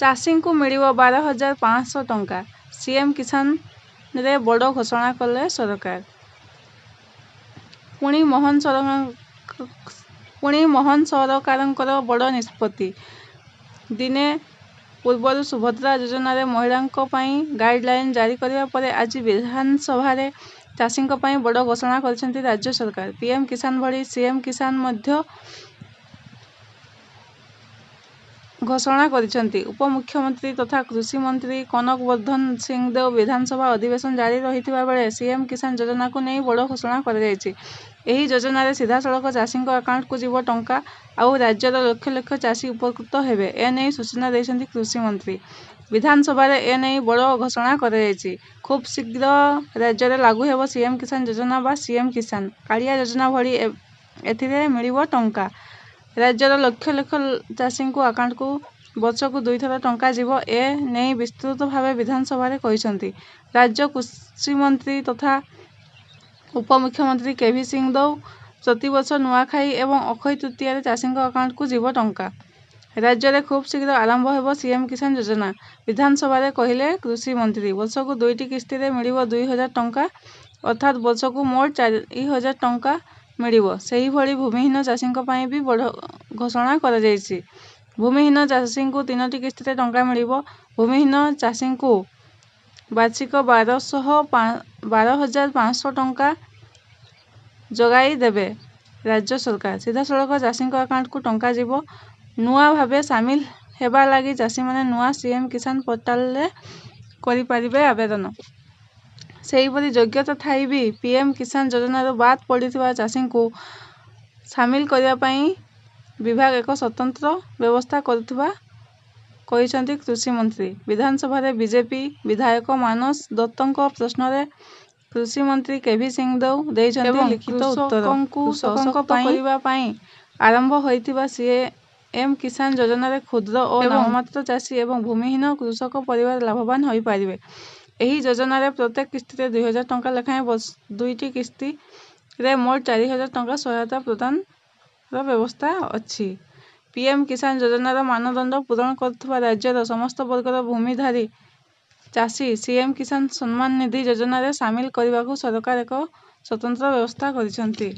ଚାଷୀଙ୍କୁ ମିଳିବ 12,500 ଟଙ୍କା। ସିଏମ କିଷାନରେ ବଡ଼ ଘୋଷଣା କଲେ ସରକାର। ପୁଣି ମୋହନ ସରକାରଙ୍କର ବଡ଼ ନିଷ୍ପତ୍ତି। ଦିନେ ପୂର୍ବରୁ ସୁଭଦ୍ରା ଯୋଜନାରେ ମହିଳାଙ୍କ ପାଇଁ ଗାଇଡଲାଇନ ଜାରି କରିବା ପରେ ଆଜି ବିଧାନସଭାରେ ଚାଷୀଙ୍କ ପାଇଁ ବଡ଼ ଘୋଷଣା କରିଛନ୍ତି ରାଜ୍ୟ ସରକାର। ପିଏମ କିଷାନ ଭଳି ସିଏମ କିଷାନ ମଧ୍ୟ ଘୋଷଣା କରିଛନ୍ତି ଉପମୁଖ୍ୟମନ୍ତ୍ରୀ ତଥା କୃଷି ମନ୍ତ୍ରୀ କନକ ବର୍ଦ୍ଧନ ସିଂଦେଓ। ବିଧାନସଭା ଅଧିବେଶନ ଜାରି ରହିଥିବା ବେଳେ ସିଏମ କିଷାନ ଯୋଜନାକୁ ନେଇ ବଡ଼ ଘୋଷଣା କରାଯାଇଛି। ଏହି ଯୋଜନାରେ ସିଧାସଳଖ ଚାଷୀଙ୍କ ଆକାଉଣ୍ଟକୁ ଯିବ ଟଙ୍କା। ଆଉ ରାଜ୍ୟର ଲକ୍ଷ ଲକ୍ଷ ଚାଷୀ ଉପକୃତ ହେବେ। ଏନେଇ ସୂଚନା ଦେଇଛନ୍ତି କୃଷିମନ୍ତ୍ରୀ। ବିଧାନସଭାରେ ଏନେଇ ବଡ଼ ଘୋଷଣା କରାଯାଇଛି। ଖୁବଶୀଘ୍ର ରାଜ୍ୟରେ ଲାଗୁ ହେବ ସିଏମ କିଷାନ ଯୋଜନା ବା ସିଏମ କିଷାନ। କାଳିଆ ଯୋଜନା ଭଳି ଏଥିରେ ମିଳିବ ଟଙ୍କା। ରାଜ୍ୟର ଲକ୍ଷ ଲକ୍ଷ ଚାଷୀଙ୍କ ଆକାଉଣ୍ଟକୁ ବର୍ଷକୁ ଦୁଇଥର ଟଙ୍କା ଯିବ। ଏ ନେଇ ବିସ୍ତୃତ ଭାବେ ବିଧାନସଭାରେ କହିଛନ୍ତି ରାଜ୍ୟ କୃଷିମନ୍ତ୍ରୀ ତଥା ଉପମୁଖ୍ୟମନ୍ତ୍ରୀ କେଭି ସିଂଦେଓ। ପ୍ରତିବର୍ଷ ନୂଆଖାଇ ଏବଂ ଅକ୍ଷୟ ତୃତୀୟାରେ ଚାଷୀଙ୍କ ଆକାଉଣ୍ଟକୁ ଯିବ ଟଙ୍କା। ରାଜ୍ୟରେ ଖୁବଶୀଘ୍ର ଆରମ୍ଭ ହେବ ସିଏମ କିଷାନ ଯୋଜନା, ବିଧାନସଭାରେ କହିଲେ କୃଷିମନ୍ତ୍ରୀ। ବର୍ଷକୁ ଦୁଇଟି କିସ୍ତିରେ ମିଳିବ 2,000 ଟଙ୍କା। ଅର୍ଥାତ୍ ବର୍ଷକୁ ମୋଟ 4,000 ଟଙ୍କା ମିଳିବ। ସେହିଭଳି ଭୂମିହୀନ ଚାଷୀଙ୍କ ପାଇଁ ବି ବଡ଼ ଘୋଷଣା କରାଯାଇଛି। ଭୂମିହୀନ ଚାଷୀଙ୍କୁ ତିନୋଟି କିସ୍ତିରେ ଟଙ୍କା ମିଳିବ। ଭୂମିହୀନ ଚାଷୀଙ୍କୁ ବାର୍ଷିକ 12,500 ଟଙ୍କା ଯୋଗାଇ ଦେବେ ରାଜ୍ୟ ସରକାର। ସିଧାସଳଖ ଚାଷୀଙ୍କ ଆକାଉଣ୍ଟକୁ ଟଙ୍କା ଯିବ। ନୂଆ ଭାବେ ସାମିଲ ହେବା ଲାଗି ଚାଷୀମାନେ ନୂଆ ସିଏମ କିଷାନ ପୋର୍ଟାଲରେ କରିପାରିବେ ଆବେଦନ। ସେହିପରି ଯୋଗ୍ୟତା ଥାଇ ବି ପିଏମ କିଷାନ ଯୋଜନାରୁ ବାଦ୍ ପଡ଼ିଥିବା ଚାଷୀଙ୍କୁ ସାମିଲ କରିବା ପାଇଁ ବିଭାଗ ଏକ ସ୍ୱତନ୍ତ୍ର ବ୍ୟବସ୍ଥା କରୁଥିବା କହିଛନ୍ତି କୃଷିମନ୍ତ୍ରୀ। ବିଧାନସଭାରେ ବିଜେପି ବିଧାୟକ ମାନସ ଦତ୍ତଙ୍କ ପ୍ରଶ୍ନରେ କୃଷିମନ୍ତ୍ରୀ କେଭି ସିଂଦେଓ ଦେଇଛନ୍ତି ଏବଂ ଲିଖିତ ଉତ୍ତର। କୃଷକଙ୍କୁ କୃଷକଙ୍କ ସଶକ୍ତ ପାଇଁ କରିବା ପାଇଁ ଆରମ୍ଭ ହୋଇଥିବା ସିଏମ କିଷାନ ଯୋଜନାରେ କ୍ଷୁଦ୍ର ଓ ଏବଂ ନାମମାତ୍ର ଚାଷୀ ଏବଂ ଭୂମିହୀନ କୃଷକ ପରିବାର ଲାଭବାନ ହୋଇପାରିବେ। ଏହି ଯୋଜନାରେ ପ୍ରତ୍ୟେକ କିସ୍ତିରେ 2,000 ଟଙ୍କା ଲେଖାଏଁ ଦୁଇଟି କିସ୍ତିରେ ମୋଟ 4,000 ଟଙ୍କା ସହାୟତା ପ୍ରଦାନର ବ୍ୟବସ୍ଥା ଅଛି। ପିଏମ କିଷାନ ଯୋଜନାର ମାନଦଣ୍ଡ ପୂରଣ କରୁଥିବା ରାଜ୍ୟର ସମସ୍ତ ବର୍ଗର ଭୂମିଧାରୀ ଚାଷୀ ସିଏମ କିଷାନ ସମ୍ମାନ ନିଧି ଯୋଜନାରେ ସାମିଲ କରିବାକୁ ସରକାର ଏକ ସ୍ୱତନ୍ତ୍ର ବ୍ୟବସ୍ଥା କରିଛନ୍ତି।